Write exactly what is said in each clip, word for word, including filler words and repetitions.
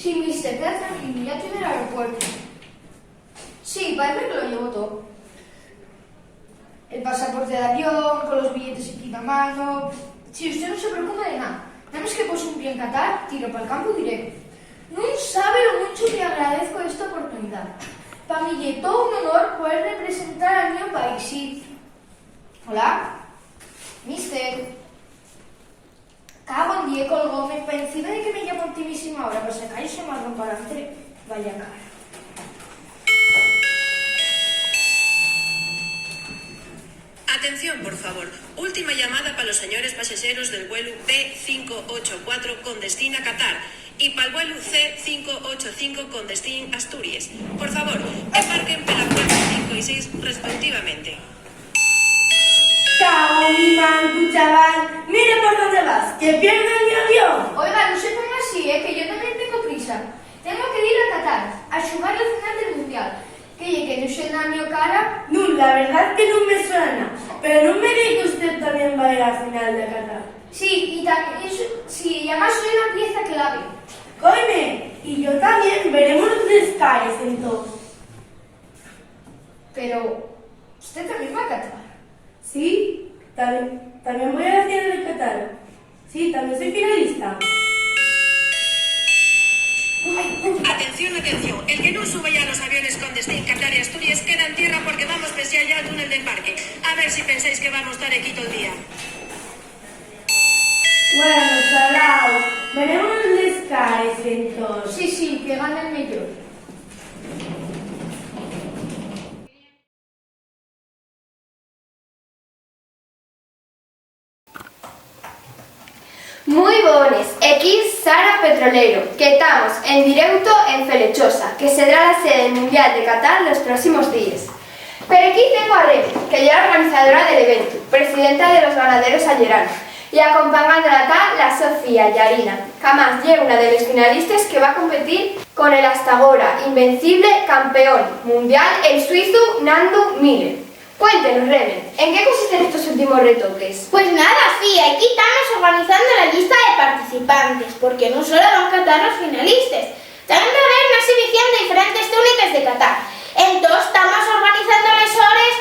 Sí, mister, queda tranquilo, ya tien el aeropuertu. Sí, paezme que lo llevo too. El pasaporte d'avión, con los billetes equí na mano. Sí, usté nun se preocupe de nada. Nada más que pose un pie en Qatar, tiro pal campu directo. Nun sabe lo muncho que agradezco esta oportunidá. Pa mi ye too un honor poder representar al mio país, sí. Hola, mister. Cago en diez, colgóme, pa encima de que me llama a últimísima hora pa sacar ese marrón p'alantre, vaya cara. Atención, por favor. Última llamada pa los señores pasaxeros del vuelu B cinco ocho cuatro con destín a Qatar y pal vuelu C cinco ocho cinco con destín Asturies. Por favor, embarquen pela puerta cinco y seis respeutivamente. Cago en mi mantu, chaval. Mire por dónde vas, que pierdes mi avión. Oiga, nun se ponga así, eh, que yo tamién tengo prisa. Tengo que dir a Qatar a xugar la final del Mundial. ¿Qué ye, que nun suena a mio cara? Nun, la verdá que nun me suena, pero nun me diga que usté tamién va ir a la final de Qatar. Sí, y tamién, sí, y amás soi una pieza clave. Coime, y yo tamién, veremos les cares entós. Pero, ¿usté tamién va a Qatar? Sí, tamién, tamién voi a la final de Qatar. Sí, tamién soi finalista. Atención, atención. El que nun suba ya a los aviones con destín Qatar y Asturies queda en tierra porque vamos pesiar ya el túnel d'embarque. A ver si pensáis que vamos tar equí tol día. Bueno, salaos, veremos les cares entós. Sí, sí, que gane el meyor. Mui bones, equí Sara Petrolero, que tamos en direuto en Felechosa, que sedrá la sede del Mundial de Qatar los próximos díes. Per equí tengo a Reme, que ye la organizadora del eventu, presidenta de los ganaderos ayerana, y acompañándola ta la so fía, Yarina, qu'amás ye una de les finalistes que va competir con el hasta agora invencible campeón mundial, el suizu Nandu Miller. Cuéntenos, Reme, ¿en qué consisten estos últimos retoques? Pues nada, fía, equí tamos organizando la llista de participantes, porque nun solo van catar los finalistes, tamién va haber una exhibición de diferentes téuniques de catar. Entós, tamos organizando les hores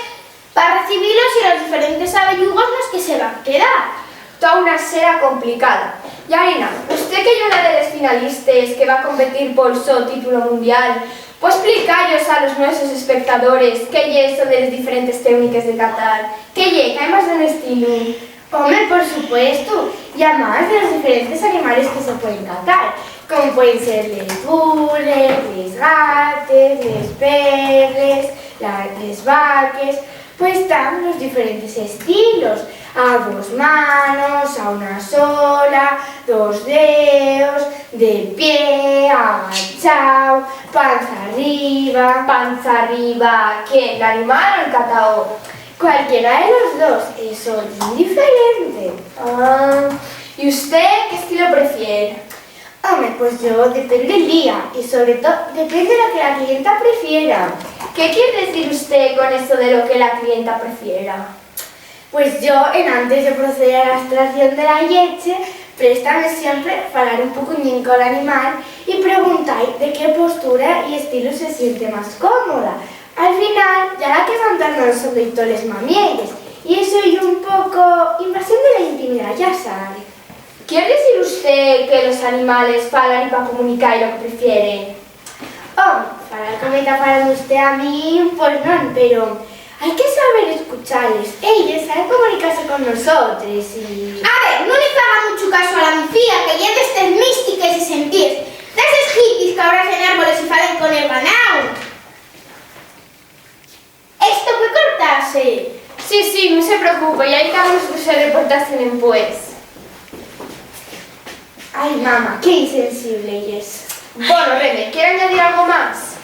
pa recibilos y los diferentes abellugos nos que se van quedar. Toa una xera complicada. Yarina, usté que ye una de les finalistes que va competir pol so títulu mundial, ¿pue esplica-yos a los nuesos espectadores qué ye eso de les diferentes téuniques de catar? ¿Qué ye, qu'hai más d'un estilu? Home, por supuestu, y amás de los diferentes animales que se pueden catar, como pueden ser les bules, les gates, les perres, la, les vaques, pues tán los diferentes estilos, a dos manos, a una sola, dos deos, de pie, agachao, panza arriba. ¿Panza arriba quién, l'animal o el catao? Cualquiera de los dos, eso ye indiferente. Ah, ¿y usté qué estilo prefier? Home, pues yo depende del día y sobre todo depende de lo que la clienta prefiera. ¿Qué quier dicir usté con eso de lo que la clienta prefiera? Pues yo, enantes de proceder a la extracción de la lleche, préstame siempre falar un pocuñín col animal y preguntai de qué postura y estilu se siente más cómoda. Al final, ya la que mandan son de toles mamielles, y eso ye un poco invasión de la intimidá, ya sabe. ¿Quier dicir usté que los animales falan y pa comunicar lo que prefieren? Oh, falar como ta falando usté a mí, pues non, pero hai que saber escuchales. Elles saben comunicarse con nosotres y... A ver, nun-y faga munchu casu a la mi fía, que ye d'estes místiques y sentíes, d'eses hippies qu'abracen árboles y falen con el ganao. Esto pue cortase. Sí, sí, nun se preocupe, ya-y tamos d'ese reportaxe dempués. Ai, mama, qué insensible yes. Bono, Reme, ¿quier añadir algo más?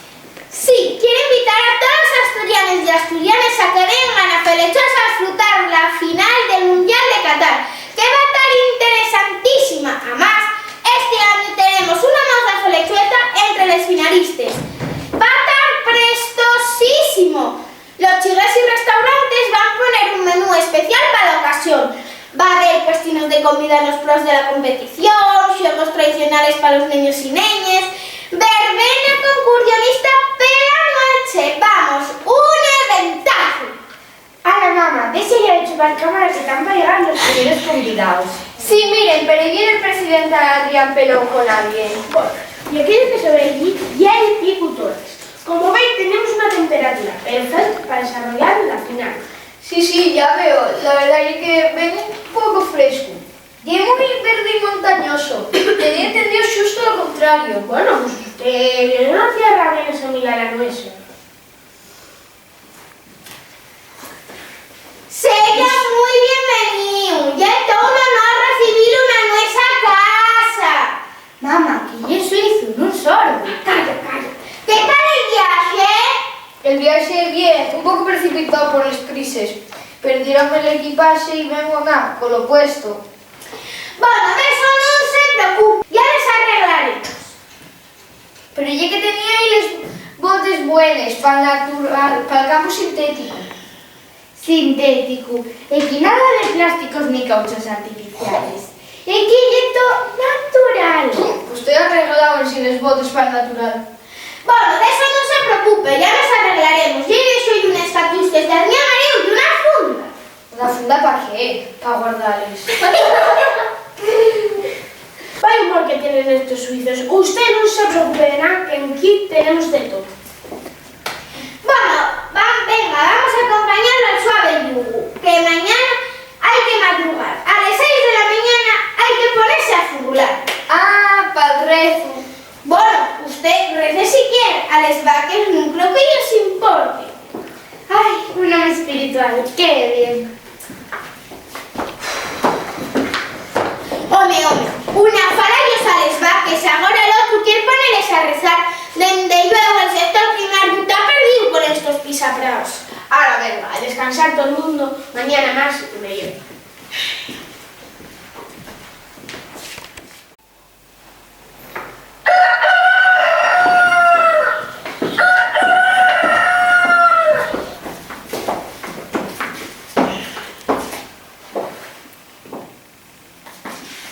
Sí, quiero invitar a tolos asturianes y asturianes a que vengan a Felechosa a esfrutar la final del Mundial de Qatar, que va tar interesantísima. Amás, esti añu tenemos una moza felechueta entre les finalistes. Va tar prestosísimo. Los chigues y restaurantes van poner un menú especial pa la ocasión. Va haber puestinos de comida nos pros de la competición, xuegos tradicionales pa los neños y neñes, Verbena concursionista pela nueche, vamos, un eventazu. Ala, mama, dexa ya de chupar cámara que tán pa llegar los primeros convidaos. Sí, miren, pero ¿y el presidente Adrián Pelón con alguien? Bueno, yo creo que sobre allí ya hay dificultades. Como veis, tenemos una temperatura perfecta para desarrollar la final. Sí, sí, ya veo. La verdá ye que ven un poco fresco. Ye mui verde y montañoso. Tenía entendido xusto lo contrario. Bueno, pues usted viene a una tierra menos amiga a la nuestra. Seya mui bienveníu. Ye to un honor recibilu na nuesa casa. Mama, que ye suizu, nun sordu. Calla, calla. ¿Qué tal el viaxe? El viaxe, bien, un poco precipitao por les prises. Perdiéronme l'equipaxe y vengo na, colo puesto. Bueno, d'eso nun se preocupe, ya les arreglaremos. Pero ye que tenía ahí les botes buenes pal natural, pal campu sintético. Sintéticu, equí nada de plásticos ni cauchos artificiales. Equí ye to natural. Pues toi arreglao ensin les botes pal natural. Bueno, d'eso nun se preocupe, ya les arreglaremos. Ye dexo-y unes catiusques d'armión maréu y una funda. ¿La funda pa qué? Pa guardales. Vaya humor que tienen estos suizos. Usté nun se preocupe de nada, que enquí tenemos de todo. Bueno, va, venga, vamos a acompañalo al so abellugu, que mañana hai que madrugar. A les seis de la mañana hai que ponese a furrular. Ah, pal rezu. Bueno, usté rece si quier, a les vaques nun creo que yos importe. Ai, un home espiritual, qué bien. Home, home, una fala-yos a les vaques, agora l'otru quier poneles a rezar. Dende llueu, el sector primariu ta perdíu con estos pisapraos. Ala, venga, a descansar tol mundu, mañana más y meyor.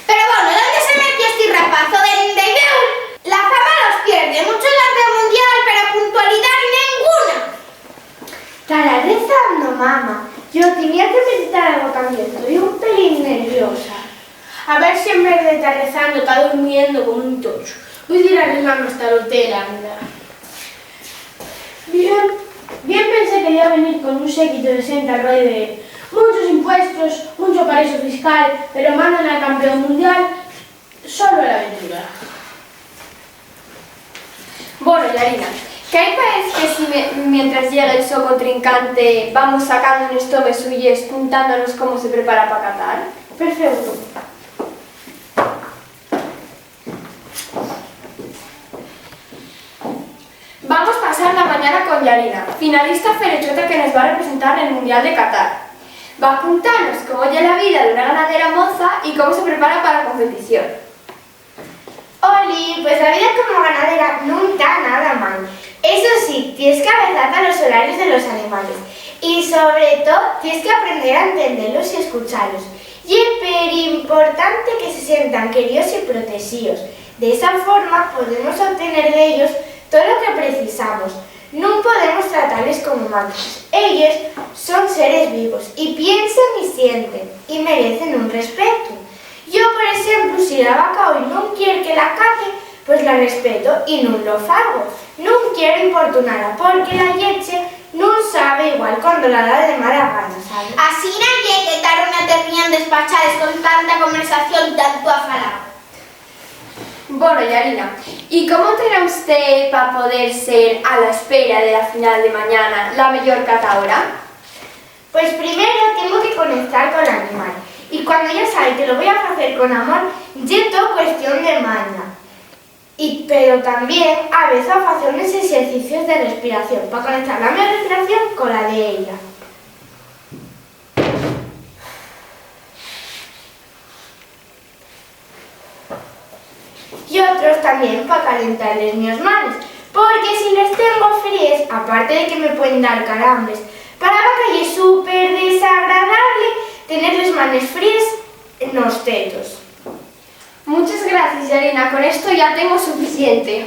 Pero bueno, ¿dónde se metió esti rapazo? Dende llueu, la fama los pierde. Muncho campeón mundial, pero puntualidá nenguna. Tala rezando, mama. Yo tenía que meditar algo tamién, toi un pelín nerviosa. A ver si en vez de tar rezando ta durmiendo como un tochu. Voi dir a arrimame hasta l'hotel, anda. Bien, bien pensé que diba venir con un séquitu de xente al roi de munchos impuestos, muncho paraíso fiscal, pero mandan al campeón mundial, solo a la aventura. Bueno, Yarina, ¿qué hai pa es que si me- mientras llega el so contrincante vamos sacando unos tomes suyes cuntándonos cómo se prepara pa Qatar? Perfecto. Vamos pasar la mañana con Yarina, finalista ferechota que nos va a representar nel Mundial de Qatar. Va a cuntanos cómo ye la vida d'una ganadera moza y cómo se prepara pa la competición. Oli, pues la vida como ganadera nun ta nada mal. Eso sí, ties qu'avesar a los horarios de los animales y, sobre too, ties qu'aprender a entendelos y escuchalos. Ye perimportante que se sientan queríos y protexíos. D'esa forma podemos obtener d'ellos too lo que precisamos. Nun podemos tratales como máquinas. Elles son seres vivos y piensen y sienten y merecen un respetu. Yo, por exemplu, si la vaca hoi nun quier que la cate, pues la respeto y nun lo fago. Nun quiero importunala, porque la lleche nun sabe igual cuando la da de mala gana, ¿sabes? Asina ye que tarde o no terminan despachades con tanta conversación y tantu afalagu. Bueno, Yarina, ¿y cómo entrena usté pa poder ser, a la espera de la final de mañana, la meyor catadora? Pues primero tengo que conectar col animal, y cuando ya sabe que lo voy a facer con amor, ye too cuestión de maña. Y, pero tamién avezu a facer unos exercicios de respiración pa conectar la mio respiración cola de ella. Y otros tamién pa calentar les mios manes, porque si les tengo fríes, aparte de que me pueden dar calambres, pa la vaca ye súper desagradable tener les manes fríes nos tetos. Muchas gracias, Yarina, con esto ya tengo suficiente.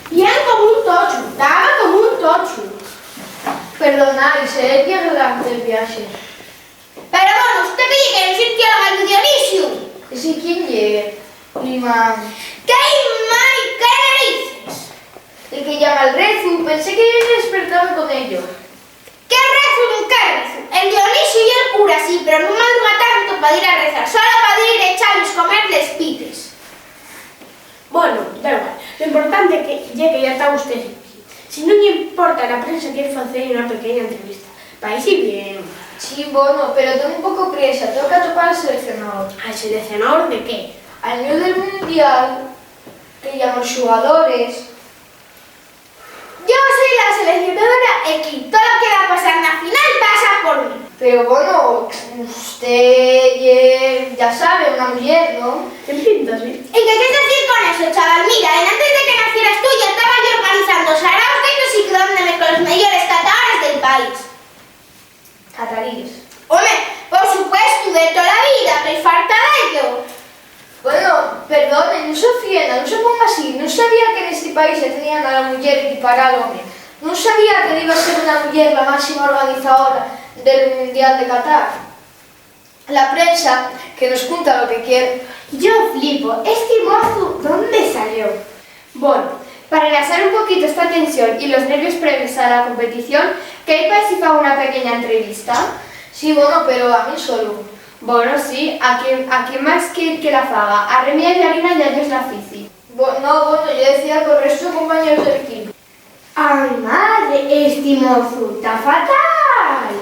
Bien como un tochu, taba como un tochu. Perdonái, se ye que durante el viaxe. Pero, bueno, ¿usté qué ye, que no sintió la mano de Dionisiu? ¿Ese quién ye, prima? ¡Qué mari, qué narices! El que llama al rezu, pensé que iba a despertame con ello. ¡Qué rezu, nun qué rezu! El Dionisiu ye'l cura, sí, pero nun madruga tanto pa dir a rezar, solo pa dir echar-yos comer les pites. Bueno, da igual, lo importante que, ye que ya ta usté aquí. Si nun-y importa, la prensa quier facer una pequeña entrevista. Paesi bien. Sí, bueno, pero ten un poco priesa, toca atopar al seleccionador. ¿Al seleccionador de qué? Al mío del mundial, que llama los xugadores. Yo soy la seleccionadora equí, todo lo que va a pasar na final pasa por mí. Pero, bueno, usté ye, ya sabe, una muyer, ¿no? En fin, sí. ¿Y qué quieres decir con eso, chaval? Mira, enantes de que nacieras tú ya estaba yo organizando saraos de esos y quedándome con los mejores catadores del país. Cataríes. Home, por supuestu, de tola vida, que-y falta dello. Bueno, perdone, nun se ofienda, nun se ponga así. Nun sabía que nesti país ya tenían a la muyer equipará al home. Nun sabía que diba ser una muyer la máxima organizadora del Mundial de Qatar. La prensa, que nos cunta lo que quier. Yo flipo, esti mozu, ¿d'ónde salió? Bono, pa relaxar un poquito esta tensión y los nervios previos a la competición, ¿qué-y paesi faga una pequeña entrevista? Sí, bono, pero a min solu. Bono, sí, ¿a quién, a quién más quier que la faga? A Remi y a Yarina ya-yos la fici. Bo-, no, bono, yo decía col restu de compañeros del equipu. ¡Ai, madre! Esti mozu ta fatal.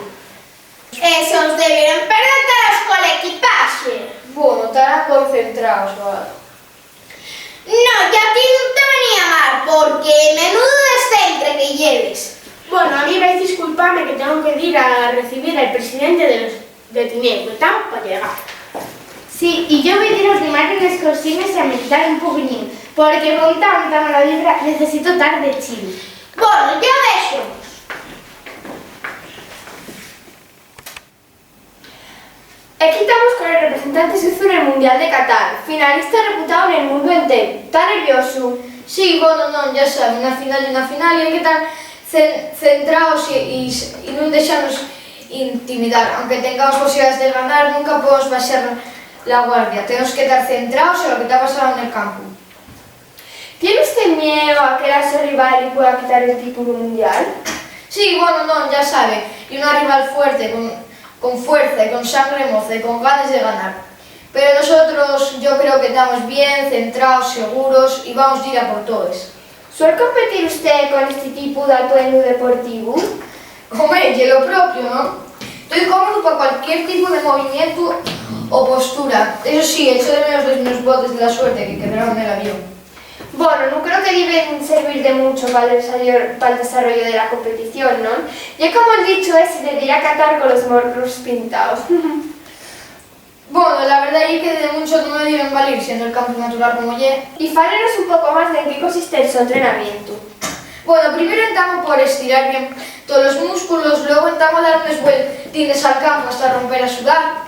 Esos debieron perder talos col equipaxe. Bono, tarán concentraos o algo. No, yo a ti nun te venía a llamar, porque menudu descentre que lleves. Bueno, a mí vais disculpame que tengo que dir a recibir al presidente de los, de Tineo, que tán pa llegar. Sí, y yo voi dir a ultimar les consignes y a meditar un poquiñín, porque con tanta mala vibra necesito tar de chill. Bueno, ya vexemos. Equí tamos col representante suezu nel Mundial de Qatar, finalista reputáu nel mundu enteru. ¿Ta nerviosu? Sí, bono, non, ya sabe, una final ye una final y hai que tar cen-, centraos y, y, y nun dexanos intimidar. Aunque tengamos posibilidades de ganar, nunca podemos baixar la guardia. Tenemos que tar centraos en lo que ta pasando nel campu. ¿Tien usté mieu a que la so rival-y pueda quitar el título mundial? Sí, bueno, non, ya sabe, ye una rival fuerte, con, con fuerza y con sangre moza y con ganes de ganar. Pero nosotros, yo creo que tamos bien, centraos, seguros y vamos dir a por toes. ¿Suel competir usté con esti tipu d'atuendu deportivu? Home, ye lo propio, ¿no? Toi cómodu pa cualquier tipu de movimientu o postura. Eso sí, echo de menos les meos botes de la suerte que quebraron nel avión. Bono, nun creo que diben servir de muncho pal desayor-, pal desarrollu de la competición, ¿non? Ye como'l dichu esi de dir a Qatar colos morros pintaos. Bono, la verdá ye que de muncho nun me diben valir, siendo el campu natural como ye. Y fálenos un poco más d'en qué consiste el so entrenamientu. Bono, primero entamo por estirar bien tolos músculos, luego entamo a dar unes vueltines al campu hasta romper a sudar,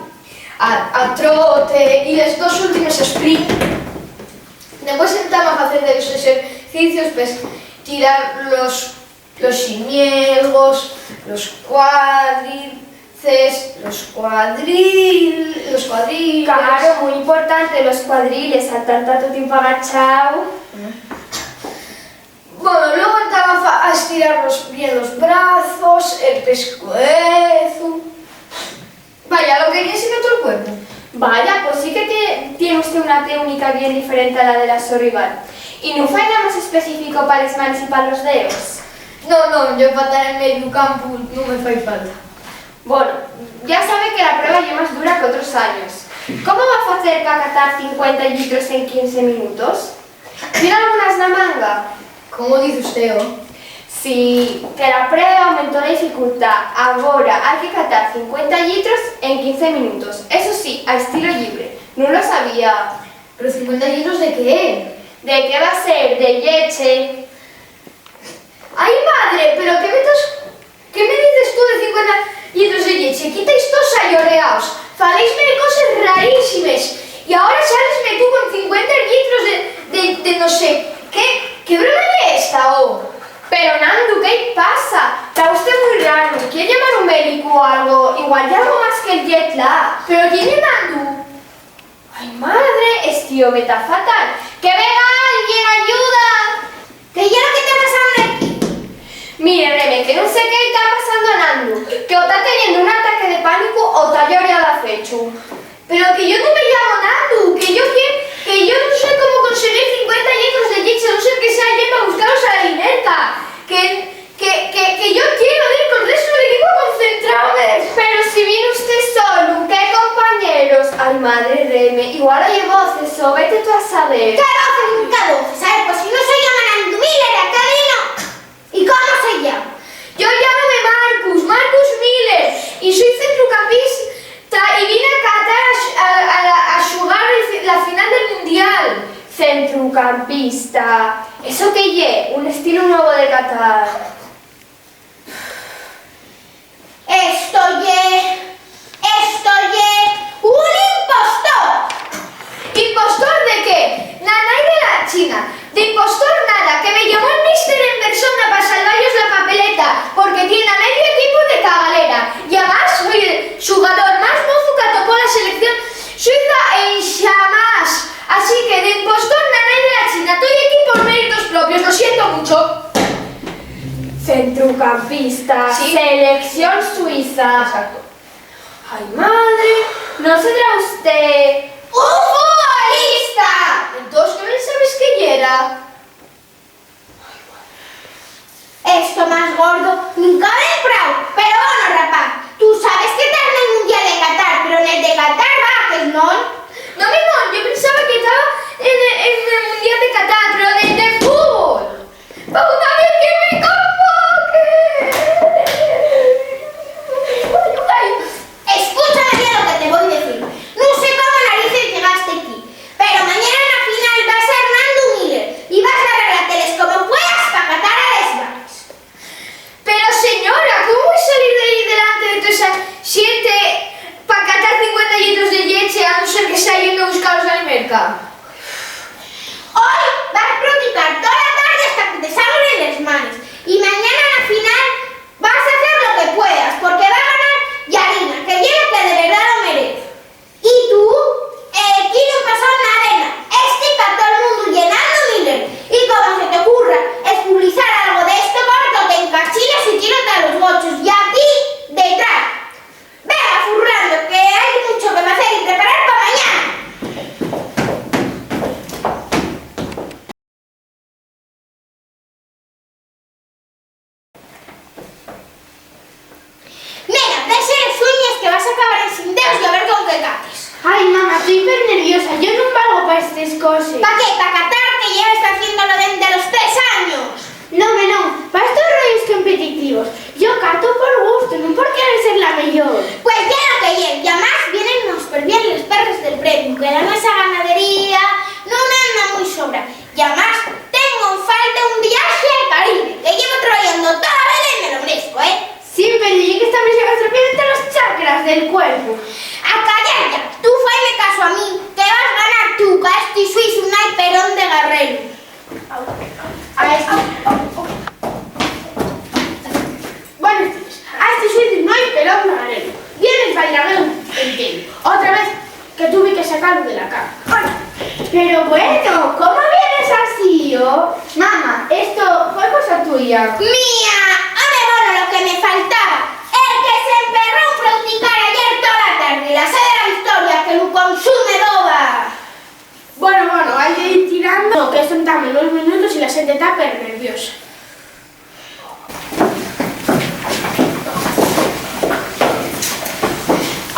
a, a trote, y les dos últimes sprint. Dempués entamo a facer dellos exercicios, pues, tirar los, los ximielgos, los cuádriceps, los cuadril-, los cuadriles. Claro, mui importante los cuadriles, a tar tantu tiempu agachao. Bueno, luego entamo a fa-, a estirar los, bien los brazos, el pescuezu. Vaya, lo que ye enseñar tol cuerpu. Vaya, pos sí que tie-, tien usté una téunica bien diferente a la de la so rival. ¿Y nun fai nada más específico pa les manes y pa los deos? No, no, yo pa tar en mediu campu nun me fai falta. Bono, ya sabe que la prueba ye más dura qu'otros años. ¿Cómo va facer pa catar cincuenta llitros en quince minutos? ¿Tien algunas na manga? ¿Cómo diz usté, ho? Sí, que la prueba aumentó la dificultá. Agora hai que catar cincuenta llitros en quince minutos. Eso sí, a estilo llibre. ¿Nun lo sabía? ¿Pero cincuenta llitros de qué? ¿De qué va a ser? De lleche. ¡Ai, madre! ¿Pero qué me tas, qué me dices tú de cincuenta llitros de lleche? Quí tais toos ayorreaos. Faléisme de coses rarísimes. Y agora sálesme tú con cincuenta llitros de, de, de no sé más que'l jet lag, pero ye llenando. ¡Ai, madre! Esti home ta fatal. ¡Que venga alguien, ayuda! ¿Qué ye lo que ta pasando aquí? Mire, Reme, que nun sé qué ta pasando a Nandu, que o ta teniendo un ataque de pánicu o ta lloriao dafechu. Pero que yo nun me llamo Nandu, que yo que, que yo nun sé cómo conseguir cincuenta llitros de lleche, a no ser que sea yendo a buscalos a la Limerca. Que, que, que, que yo quiero ir col restu del equipu a concentrame. Pero si vino usté solu, ¿qué compañeros? Ai, madre, Reme, igual oye voces, o vete tú a saber. ¿Qué voces? ¿Qué voces? A ver, pues si no se llama Nandu Miller, ¿a qué vino? ¿Y cómo se llama? Yo llámome Marcus, Marcus Miller, y soy centrocampista y vine a Qatar a, a, a, a xugar el fi-, la final del Mundial. Centrocampista. ¿Eso qué ye? ¿Un estilo nuevo de Qatar? Esto ye, esto ye un impostor. ¿Impostor de qué? Na nai de la China. De impostor nada, que me llamó el mister en persona pa salvayos la papeleta, porque tien a medio equipu de cagalera. Y amás, soi el xugador más mozu qu'atopó la selección suiza enxamás. Así que de impostor na nai de la China, toi aquí por méritos propios, lo siento mucho. Centrocampista, sí. Selección suiza. Exacto. Ai, madre, ¿no será usté un futbolista? Entós, ¿qué pensabes que yera? Esto más gordo, nunca me he entrao. Pero bueno, rapaz, tú sabes que tas nel Mundial de Qatar, pero nel de Qatar Vaques, ¿non? No, mi mon, yo pensaba que taba en el, en el Mundial de Qatar, pero nel de fútbol. ¡Pa una vez que me convoque! Escúchame bien lo que te voi dicir. Nun sé cómo narices llegaste aquí, pero mañana na final va ser Nandu Miller y vas a arreglateles como puedas pa catar a les vaques. Pero, señora, ¿cómo voi salir de ahí delante de toda esa xente pa catar cincuenta llitros de lleche, a no ser que sea yendo a buscalos a la Limerca? Hoy vas practicar toda la tarde hasta que te sangren les manes y mañana na final vas a hacer lo que puedas, porque va a ganar Yarina, que ye la que de verdá lo merez. Y tú, eh, equí nun pasó nada de nada. Esti ta tol mundu llenando Miller. Y como se t'ocurra espublizar algo d'esto, córtote en cachiles y tírote a los gochos. Y a ti, detrás. Venga, furrando, que hai muncho que facer y preparar pa mañana. Nena, dexa les uñes que vas acabar ensin deos y a ver con qué cates. Ai, mama, toi hipernerviosa, yo nun valgo pa estes coses. ¿Pa qué? ¿Pa catar que lleves haciéndolo dende los tres años? Non, home, non, pa estos rollos competitivos. Yo cato por gusto, non por querer ser la meyor. Pues ye lo que ye, y amás viennos perbién les perres del premiu, que la nuesa ganadería nun anda mui sobra. Y amás, tengo en falta un viaxe al Caribe, que llevo troyando tola vida y me lo merezco, ¿eh? Sí, pero ye que esta mesa va estropiar tolos chakras del cuerpu. A callar ya, tú faime caso a mí, que vas ganar tú, qu'a esti xuizu nun hai pelón de garrelu. A esti, buenos días. A esti xuizu nun hai pelón de garrelu. Vienes bailagón entero. Otra vez que tuve que sacalu de la cama. Pero bueno, ¿cómo vienes así, oh? Mama, esto fue cosa tuya. Mía, home, bono, lo que me faltaba. El que s'emperró en practicar ayer tola tarde, la sed de la victoria que lu consume toba. Bueno, bueno, hai que ir tirando, que son tamién unos minutos y la xente ta pernerviosa.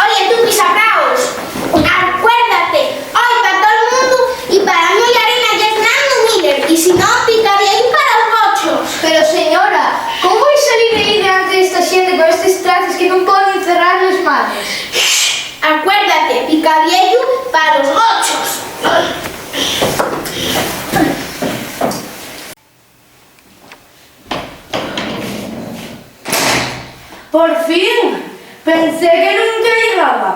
Oye, tú, pisafraos, acuérdate, hoy pa tol mundu y pa la mui Yarina yes Nandu Miller, y si no, picadiellu pa los gochos. Pero, señora, ¿cómo voi salir de ahí delante d'esta xente con estes traces que nun puedo encerrar les manos? Shh, acuérdate, picadiellu pa los gochos. Por fin, pensé que nunca llegaba.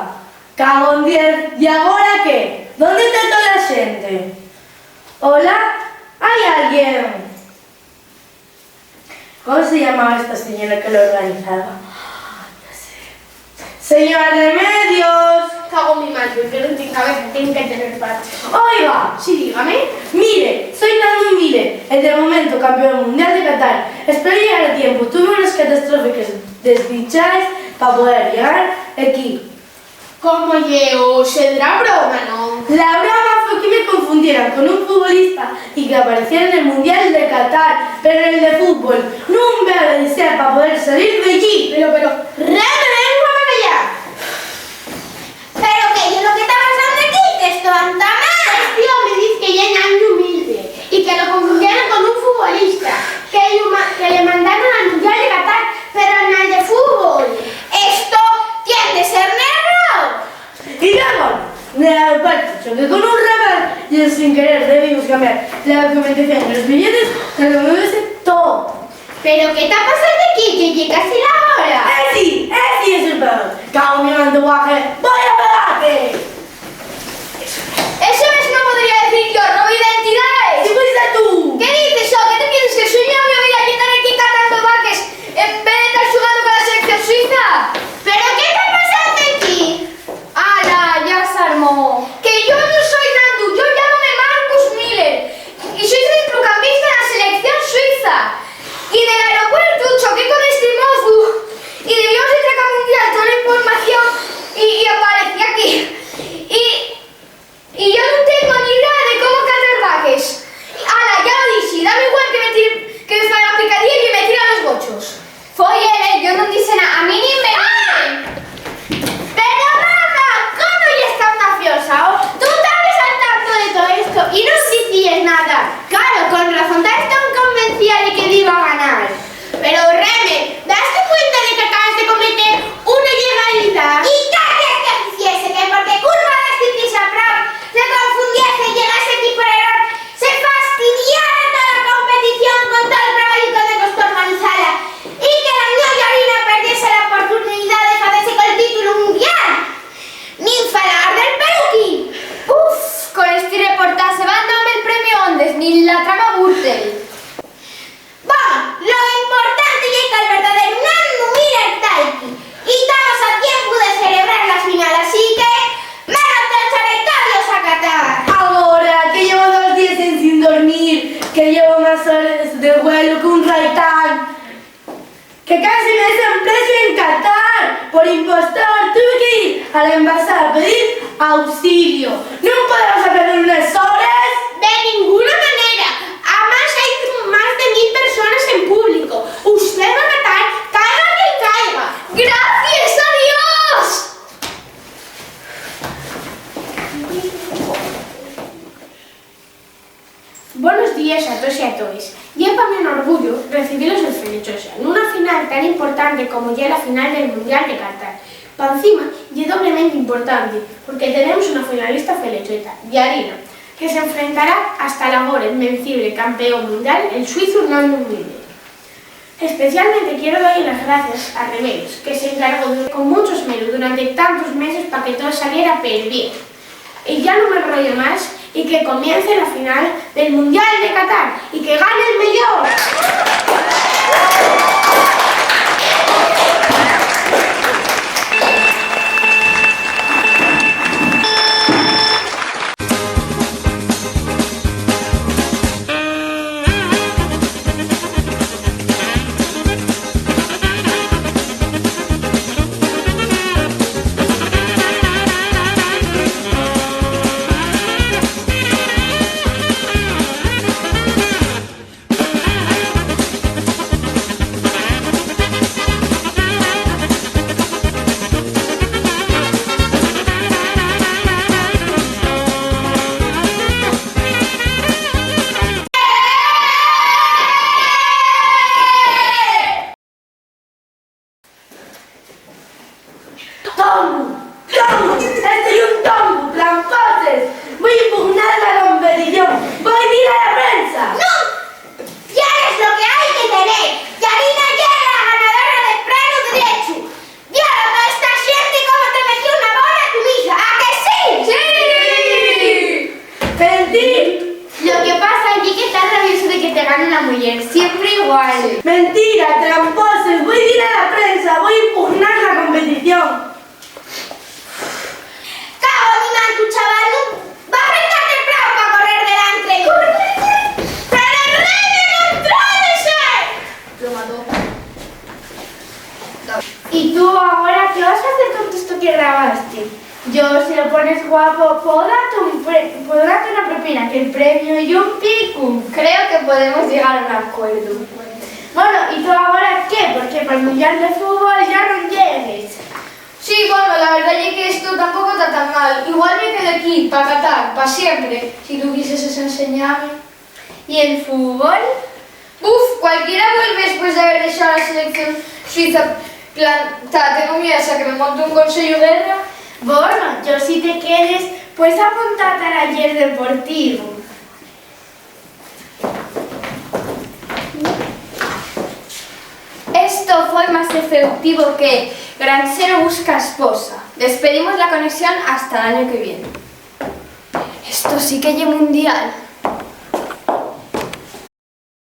Cago en diez, ¿y agora qué? ¿Dónde ta tola xente? ¿Hola? ¿Hai alguien? ¿Cómo se llamaba esta señora que lo organizaba? Ah, ya sé. Señora Remedios. Cago en mi madre, que no tiene cabeza, tiene que tener patas. Oiga. Sí, dígame. Mire, soy Nandu Miller, el de momento campeón mundial de Qatar. Espero llegar a tiempo. Tuve unas catastróficas desdichaes pa poder llegar equí. ¿Cómo ye? ¿O sedrá broma, non? La broma fue que me confundieran con un futbolista y que apareciera en el Mundial de Qatar, pero en el de fútbol. Nun veo de ser pa poder salir d'ellí. Pero, pero, reme, ven pa acá. Pero, ¿qué ye lo que ta pasando aquí? Que esto anta mal. Este home diz que ye Nandu Miller y que lo confundieron con un futbolista, que, lu ma- que le mandaron al Mundial de Qatar, pero na'l de fútbol. Esto tien de ser negro. Y luego, nel aeropuertu, choqué con un rapaz y él, sin querer, debimos cambiar la documentación y los billetes, tratando de ser todo. ¿Pero qué ta pasando aquí? Que ye casi la hora. Esi, esi es el peor. Cago en mi manto guaje. ¡Voy a pegarte! Eso mesmo podría decir yo, robo identidades. ¡Si fuiste tú! ¿Qué dices, ho? ¿Qué te piensas, que soy yo? ¿Me voy a llegar aquí catando vaques en vez de estar xugando con la selección suiza? ¿Pero qué ta pasando aquí? ¡Hala, ya s'armó! Que yo nun soi Nandu, yo llámome Marcus Miller y soi centrocampista na selección suiza. Y nel aeropuertu choqué con esti mozu y debíamos de tracar mundial tola información y, y aparecí aquí. Y, y yo nun tengo ni idea de cómo catar vaques. Ala, ya lo dixi, dame igual que me tire, que me faga picadilla y que me tire a los gochos. Foi él, eh, yo nun dixen nada, a mí nin me miren. Pero, mama, ¿cómo yes tan mafiosa, ho? Tú tabes al tanto de todo esto y nun dicíes nada. Claro, con razón, tabes tan convencida de que diba ganar. Pero, reme, ¿daste cuenta de que acabas de cometer una ilegalidad? ¿Y qué queríes que ficiese? ¿Que por culpa d'esti pisaprau se confundiese y llegase aquí por error, se fastidiara tola competición con tol trabayu que me costó organizala y que la ño Yarina perdiese la oportunidá de facese col títulu mundial? Nin falar del peluquín. Uf, con esti reportaxe van dame el premio ondes, nin la trama gústeme. Bon, lo importante ye qu'al verdaderu Nandu Miller ta equí, y tamos a tiempu de celebrar la final, así que, ¡menos tol chalecabio a Qatar! Agora, que llevo dos díes ensin dormir, que llevo más hores de vuelo qu'un raitán, que casi me desemplecio en Qatar por impostor, tuve que ir a la embaxada a pedir auxilio. ¿Nun podemos perder unes hores? De ninguna manera. Amás hai más de mil personas en público. Usté va gatar, caiga quien caiga. ¡Gracias a Dios! Bonos díes a toos y a toes. Ye pa min un orgullu recibilos en Felechosa, nuna final tan importante como ye la final del Mundial de Qatar. Pancima, ye doblemente importante, porque tenemos una finalista felechota, Yarina, que s'enfrentará hasta l'agora invencible campeón mundial, el suizu Nandu Miller. Especialmente quiero dar les gracies a Remedios, que s'encargó con muncho esmeru durante tantos meses pa que too saliera perbién. Y ya nun m'enrollo más, y que comience la final del Mundial de Qatar, y que gane el meyor. ¡Tongu! ¡Tongu! ¡Esto ye un tongu! ¡Tramposes! ¡Voi impugnar la competición! ¡Voi dir a la prensa! ¡Non! ¡Tienes lo que hai que tener! ¡Yarina ye la ganadora de plenu derechu! ¡Diablo, toda esta xente como te metió una bola a tu misa! ¿A que sí? ¡Sí! ¡Fentir! Lo que pasa ye que ta rabioso de que te gane una muyer, siempre igual. ¡Mentira, tramposes! ¡Voi dir a la prensa! ¡Voi impugnar la competición! Yo, si lo pones guapo, puedo darte un pre-, puedo darte una propina, que el premio ye un picu. Creo que podemos llegar a un acuerdo. Bueno, ¿y tú ahora qué? Porque para el mundial de fútbol ya no llegues. Sí, bueno, la verdad es que esto tampoco está tan mal. Igual me quedo aquí, pa Qatar, pa siempre, si tú quisieses enseñarme. ¿Y el fútbol? Buf, cualquiera vuelve después de haber dejado la selección suiza plantada. Tengo miedo a que me monte un consejo de guerra. Bueno, yo si te quedes, pues apuntate al taller deportivo. Esto fue más efectivo que Granchero busca esposa. Despedimos la conexión hasta el año que viene. Esto sí que ye mundial.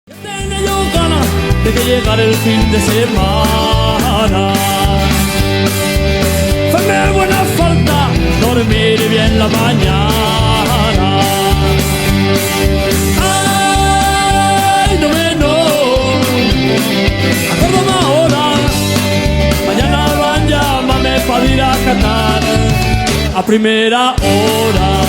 Ya tenía yo ganas de que llegara el fin de semana. Fame buena falta dormir bien la mañana. Ay, no me no, acuérdame ahora. Mañana van llámame pa ir a Qatar a primera hora.